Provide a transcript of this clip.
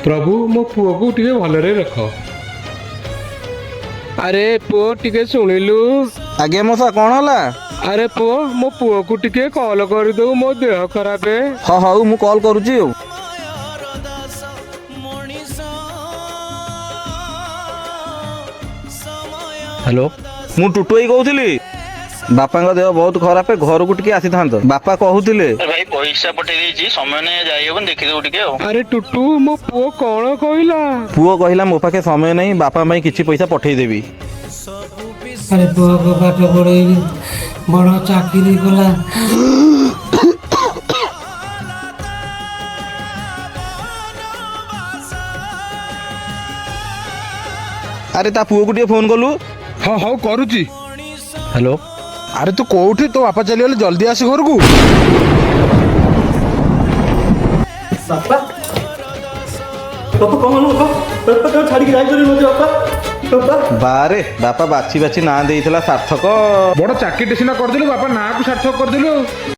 ପ୍ରଭୁ, ମୋ ପୁଅକୁ ଟିକେ ଭଲରେ ରଖ। ଆରେ ପୁଅ, ଟିକେ ଶୁଣିଲୁ? ଆଜ୍ଞା ମଉସା, କ'ଣ ହେଲା? ଆରେ ପୁଅ, ମୋ ପୁଅକୁ ଟିକେ କଲ୍ କରିଦଉ, ମୋ ଦେହ ଖରାପ। ହଁ, ହଉ, ମୁଁ କଲ୍ କରୁଛି ଆଉ। ହ୍ୟାଲୋ। ମୁଁ ଟୁଟୁ ଭାଇ କହୁଥିଲି। ବାପାଙ୍କ ଦେହ ବହୁତ ଖରାପ, ଘରକୁ ଟିକେ ଆସିଥାନ୍ତ, ବାପା କହୁଥିଲେ। ଆରେ ଭାଇ, ପଇସା ପଠେଇ ଦେଇଛି, ସମୟ ନାହିଁ, ଯାଇହବନି, ଦେଖିଦବୁ ଟିକେ ଆଉ। ଆରେ ଟୁଟୁ, ମୋ ପୁଅ କଣ କହିଲା? ପୁଅ କହିଲା, ମୋ ପାଖେ ସମୟ ନାହିଁ, ବାପା ପାଇଁ କିଛି ପଇସା ପଠେଇଦେବି। ଆରେ, ପୁଅକୁ ପାଠ ପଢ଼େଇଲି, ବଡ଼ ଚାକିରି କଲା। ଆରେ, ତା ପୁଅକୁ ଟିକେ ଫୋନ କଲୁ। ହଁ, ହଉ, କରୁଛି। ହ୍ୟାଲୋ। ଆରେ, ତୁ କୋଉଠି? ତୋ ବାପା ଚାଲିଗଲେ, ଜଲ୍ଦି ଆସ ଘରକୁ। ବାପା, ବାପା, କଣ ହେଲା ବାପା? ବାପା, ତମେ ଛାଡ଼ିକି ଯାଇପାରିବନି ମତେ ବାପା, ବାପା। ବାରେ, ବାପା ବାଛି ବାଛି ନାଁ ଦେଇଥିଲା, ସାର୍ଥକ। ବଡ ଚାକିରିଟେ ସିନା କରିଦେଲୁ, ବାପା ନାଁକୁ ସାର୍ଥକ କରିଦେଲୁ ଆଉ।